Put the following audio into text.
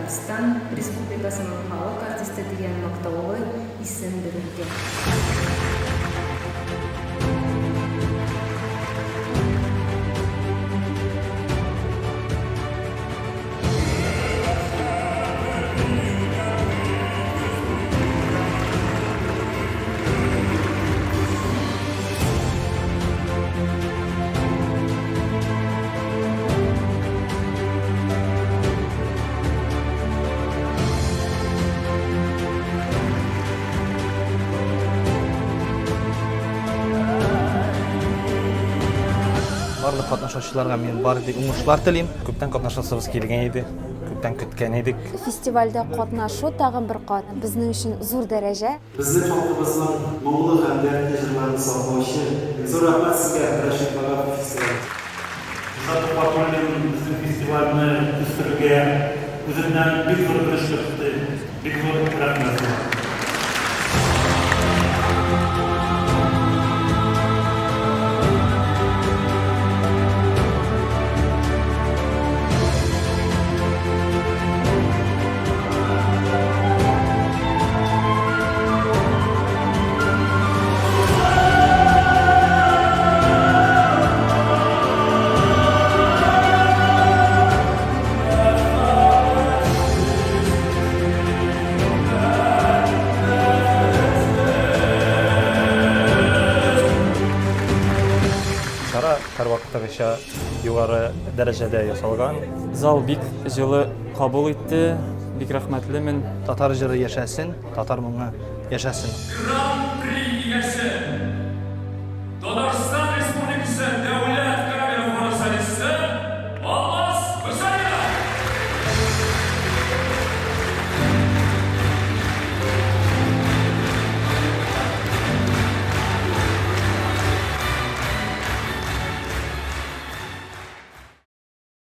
Татарстан Республикасының халык артисты дигән мактаулы исем бирелде. Барлык катнашучыларга мин бары тик уңышлар телим. Күптән катнашасыбыз килгән иде, күптән көткән идек. Фестивальдә катнашу тагын бер кат безнең өчен зур дәрәҗә. Безнең халкыбызның моңлы һәм дәртле җырларын саклаучы, бик зур рәхмәт сезгә, Рәшит Вагапов фестивале. Илшат Тухватуллин безнең фестивальне үстерергә үзеннән бик зур өлеш кертте. Бик зур рәхмәт сиңа. Чара һәрвакыттагыча югары дәрәҗәдә ясалган. Зал бик җылы кабул итте, бик рәхмәтлемен. Татар җыры яшәсен, татар моңы яшәсен! Гран-при иясе.